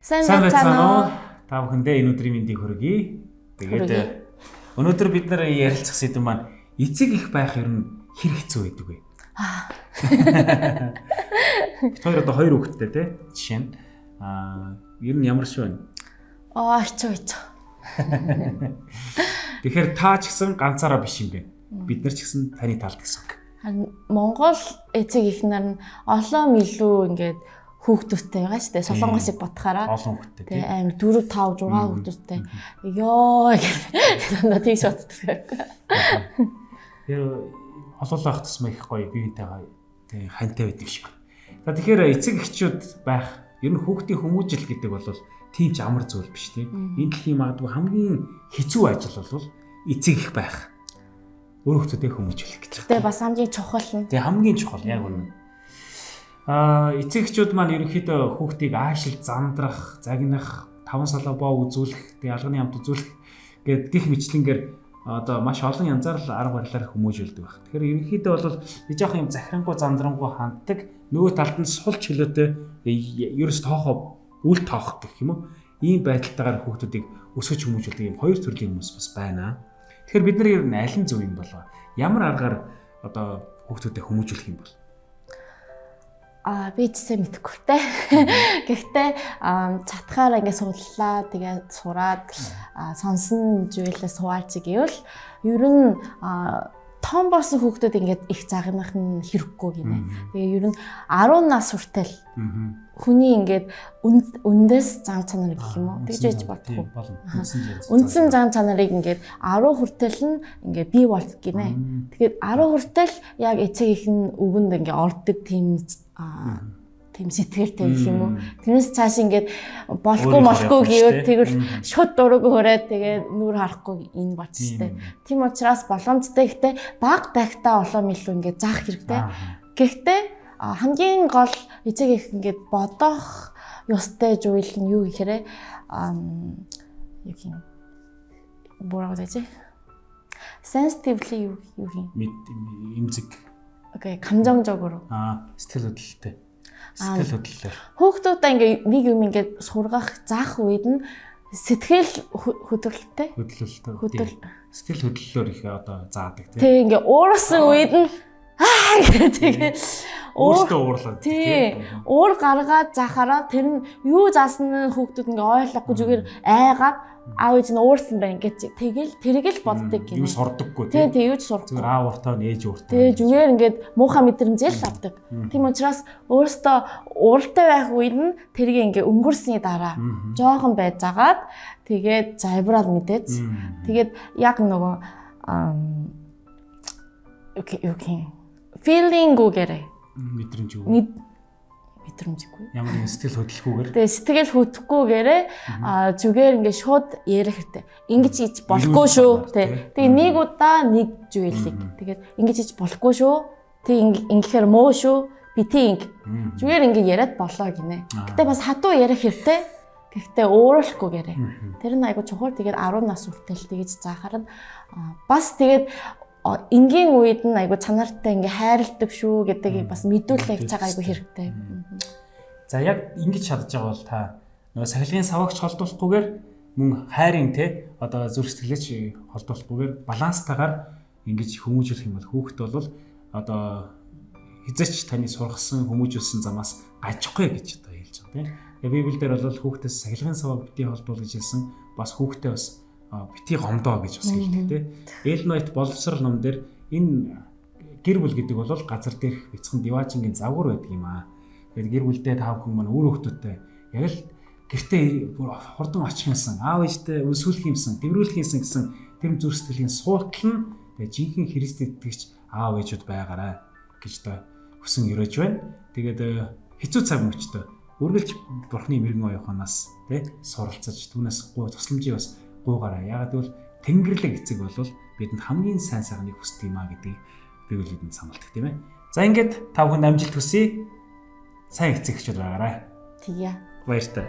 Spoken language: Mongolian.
Сайн Сайн байцгаана уу? Та бүхэндээ энэ өдрийн мэндийг хүргэе. Тэгээд Хүргэе. өнөөдөр бид нар ярилцах сэдэв маань эцэг их байх ер нь хэр хэцүү байдаг вэ? Бид хоёр одоо хоёр хүүхэдтэй тий. Жишээ нь ер нь ямар шүү вэ? Аа, хэцүү хэцүү. Тэгэхээр та ч гэсэн ганцаараа биш юм байна. Бид нар ч гэсэн таны талд гэсэн үг. Харин Монгол эцэг их нар нь олон илүү ингээд хүүхдүүдтэй байгаа шүү дээ. Солонгосыг бодохаараа Олон хүүхэдтэй тий. тэгээ амар 4 5 6 хүүхдүүдтэй. Йоо гэх дандаа тийш боддог. Тэр олоолах тусмаа их гоё биеинтэйгээ тий хантай байдаг шиг. За тэгэхээр эцэг эхчүүд байх ер нь хүүхдийн хүмүүжил гэдэг бол тийм ч амар зүйл биш тий. Энэ дэлхийн магадгүй хамгийн хэцүү ажил бол эцэг их байх. Өөр хүүхдүүдээ хүмүүжүүлэх гэж байна. Тэгээ бас хамгийн чухал нь Тэгээ хамгийн чухал яг үнэн. Эцэг эхчүүд маань ерөнхийдөө хүүхдийг аашил зандрах, загнах, таван салаа боо үзүүлэх, тэгээ алганы амт үзүүлэх гэд гих мэтлэнгээр одоо маш олон янзаар л арга барилаар хүмүүжүүлдэг байх. Тэгэхээр ерөнхийдөө бол нэг жоох юм захирангуй зандрангуй ханддаг, нөгөө талд нь сул чөлөөтэй ерөөс тоохоо үл тоох гэх юм уу? Ийм байдалтайгаар хүүхдүүдийг өсгөж хүмүүжүүлдэг юм хоёр төрлийн хүмүүс бас байна. Тэгэхээр бид нар ер нь аль нь зөв юм болоо? Ямар аргаар одоо хүүхдүүдэд хүмүүжүүлэх юм бол? Би ч сайн мэдэхгүй те. Гэхдээ чатгаар ингээд судлаа, тэгээд сураад сонсон зүйлээ суулцыг гэвэл ер нь том болсон хүүхдүүд ингээд их загнах нь хэрэггүй гинэ. Тэгээ ер нь 10 нас хүртэл хүний ингээд үндээс зан чанар гэх юм уу? Тэгж байж бодохгүй. Үндсэн зан чанарыг ингээд 10 хүртэл нь ингээд бий болт гинэ. Тэгээд 10 хүртэл яг эцэг их нь үгэнд ингээд ордог тийм тийм сэтгэлтэй гэх юм уу. Тэрнээс цааш ингээд болохгүй молохгүй гэвэл тэгвэл шууд дураг хөрөөд тэгээд нүур харахгүй энэ болчихтой. Тийм учраас боломжтой гэхдээ баг байхдаа улам илүү ингээд заах хэрэгтэй. Гэхдээ хамгийн гол эцэг их ингээд бодох ёстой зүйл нь юу гэхээр юу гэх юм 뭐라고 되지? Sensitively юу юм? Эмзэг. Окей, 감정적으로. Сэтгэл хөдлөлтэй. Сэтгэл хөдлөлөөр. Хүүхдүүдээ ингээ нэг юм ингээд сургах, заах үед нь сэтгэл хөдлөлттэй. Хөдлөлттэй. Сэтгэл хөдлөлөөр их одоо заадаг тийм. Тэг ингээ уурсан үед нь тэгээ өөртөө уурлаад тий. Уур гаргаад заахаараа тэр нь юу заасан нь хүүхдүүд ингээ ойлгохгүй зүгээр айгаад аав ээж нь уурсан байна гэж тэгэл тэрийг л боддог гинэ. Юу сурдаггүй тий. Тий, юу ч сурахгүй. Зүгээр аав ууртаа нь ээж ууртаа. Тий, зүгээр ингээд муухай мэдрэмжээ л авдаг. Тийм учраас өөртөө ууртай байх үед нь тэрийг ингээ өнгөрсний дараа жоохон байж агаад тэгээд зайбраад мэдээц. Тэгээд яг нөгөө окей. Feeling-гүүгээрээ мэдрэмжгүй. Мэдрэмжгүй. Ямар нэгэн сэтгэл хөдлөхгүйгээр. Тэгээ сэтгэл хөдлөхгүйгээрээ зүгээр ингээд шууд ярих хэрэгтэй. Ингэж хийж болохгүй шүү. Тэ. Тэгээ нэг удаа нэг зүйлийг. Тэгээд ингэж хийж болохгүй шүү. Тэг ингэхээр муу шүү. Бити инг. Зүгээр ингээд яриад болоо гинэ. Гэтэ бас хатуу ярих хэрэгтэй. Гэхдээ уурлахгүйгээрээ. Тэр нь айгу чухал. Тэгээд 10 нас хүртэл тэгэж заахаар нь бас тэгээд энгийн үед нь айгу чанартай ингээ хайрладаг шүү гэдгийг бас мэдүүлэх цаг айгу хэрэгтэй. За яг ингэж чадж байгаа бол та нөгөө сахилгын савагч холдуулахгүйгээр мөн хайрын те одоо зүрх сэтгэлээч холдуулахгүйгээр баланстайгаар ингэж хүмүүжүүлэх юм бол хүүхэд бол одоо хизээч таны сургасан хүмүүжүүлсэн замаас гажихгүй гэж одоо хэлж байгаа тийм. Тэгээ Библиэлд бол хүүхдээс сахилгын саваг бити холдуул гэж хэлсэн, бас хүүхдээ бас бити гомдоо гэж бас хэлдэг тий. Элен Вайт боловсрал ном дээр энэ гэр бүл гэдэг бол газар дээрх бяцхан диваажингийн загвар байдаг юм аа. Тэгээд гэр бүлдээ та бүхэн маань үр хүүхдүүдтэй яг л гэртээ хурдан очих юмсан, аав ээжтэй өсвөлх юмсан, дэврүүлэх юмсан гэсэн тэр зүрх сэтгэлийн суутал нь тэгээд жинхэнэ Христ итгэгч аав ээжүүд байгаарай гэж та хүсэн өрөөж байна. Тэгээд хэцүү цаг мөчтөө үргэлж Бурхны мэрэгэн оюуханаас тий суралцаж түүнээс гуй тусламжийг бас гуйгаарай. Яагаад гэвэл Тэнгэрлэг эцэг бол бидэнд хамгийн сайн сайхныг хүсдэг юм а гэдгийг Библи бидэнд сануулдаг тийм ээ. За ингээд та бүхэнд амжилт хүсье. Сайн эцэг эхчүүд байгаарай. Тэгье. Баяртай.